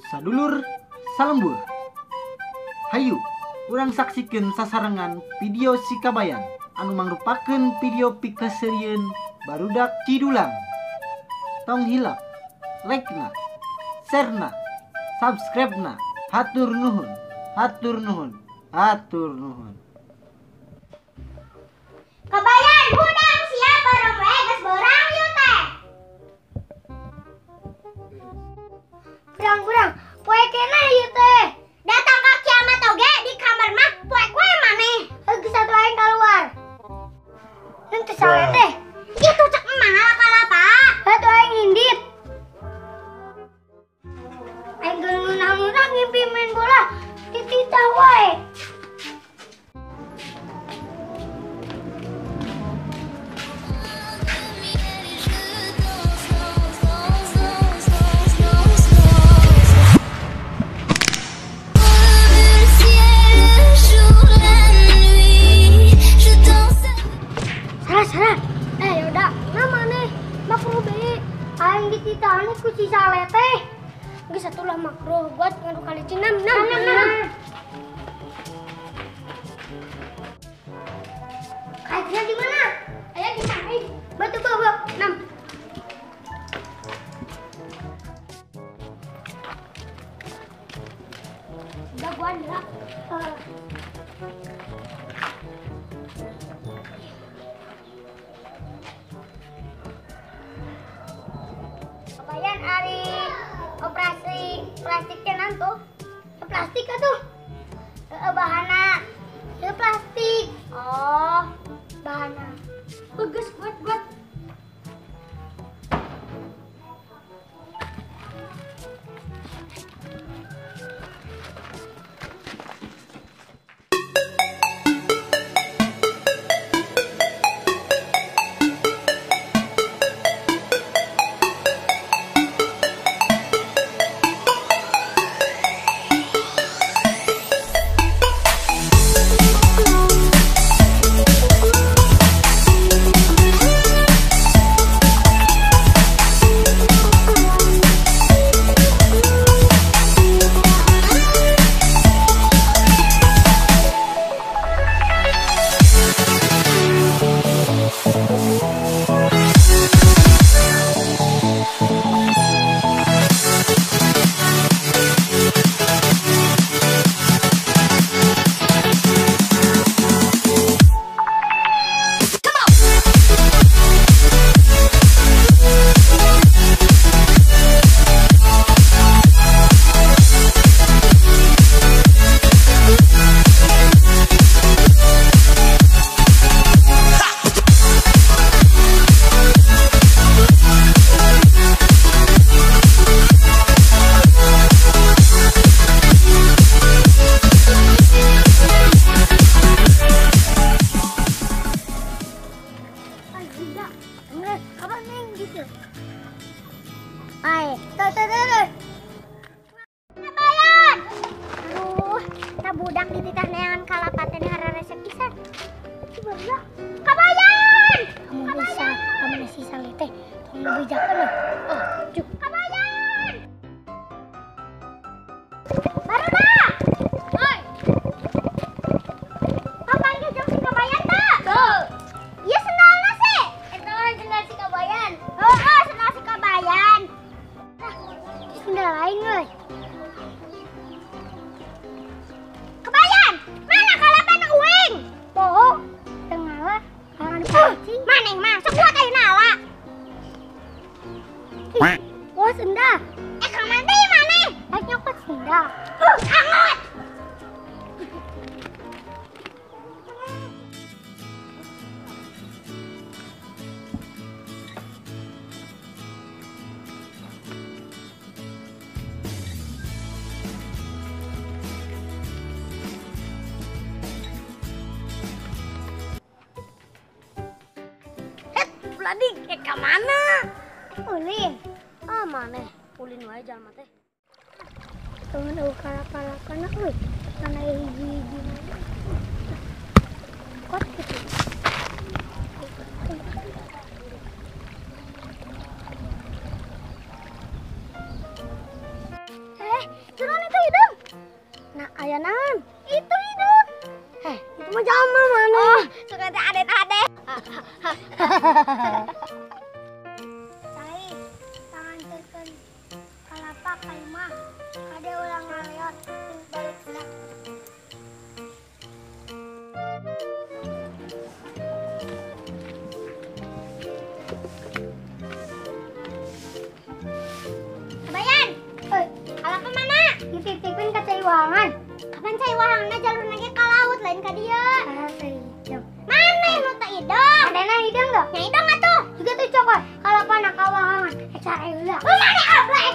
Sadulur salembur. Hayu, urang saksikeun sasarengan video si Kabayan anu mangrupakeun video pikaseurieun barudak Cidulang. Tong hilap, like-na, share-na, subscribe-na. Hatur nuhun, hatur nuhun, hatur nuhun. Kabayan hudang siap bareng we geus beurang yeuh teh. Berang-berang, poe keneh ieu teh. Datang ka kiamat oge di kamar mah poek we maneh. Geus atuh aing kaluar. Henteu salah teh. Itu cek emang ngala kalapa. Atuh aing ngindit. Aing geunah-geunah ngimpi main bola dititah wae. Sarah, yaudah, nama nih makro be, aing dititahna ku si Saleh teh. Geus atuh lah makro buat ngadu kali cinam, nam, nam. Kayaknya di mana? Aya di mana? Batu bawa, nam. Udah gua lah. Kabayan ari operasi plastiknya nanti plastik tuh bahana itu plastik. Oh, bahana bagus buat buat Kabayan. Aduh, ta budak dititah neangan kalapaten hararesep pisan. Kabayan. Kamu bisa, kamu si Saleh teh tong dibejakeun lho. Oh, cuk. Kabayan. Barudak. Oi. Kapanggih jeung si Kabayan tah? Tuh. Ieu sendalna sih. Eta mah sendal si Kabayan. Heeh, sendal si Kabayan. Sendal lain euy. Kabayan, mana kalapan uing? Poho, teu ngala, kalangan pancing. Maneh mah sok kuat ayeuna ala. Wah, sendal. Ka mana deui maneh? Rek nyokot sendal. Angot. Tadi ke mana? Ulin. Ah, maneh. Ulin wae jalma teh. Temen eueuh kalapa-lapana euy. Kana hiji-hiji. Kot gitu. Cuman itu hidung. Nah, aya naon? Itu hidung. Itu mah jama mana? Oh, suka teh ade-ade. Cai, tanganterkeun kalapa ka imah. Kade ulah ngaleot balik heula. Kabayan. Kalapa mana? Dititipin ka cai wahangan. Kapan cai wahanganna jalurna ge ka laut lain ka dieu. Teu hidung. Mana nu teu hidung? Adana hidung tuh. Nya hidung atuh. Juga tuh cokot. Kalapana ka wahangan. Cai heula. Mana ablek?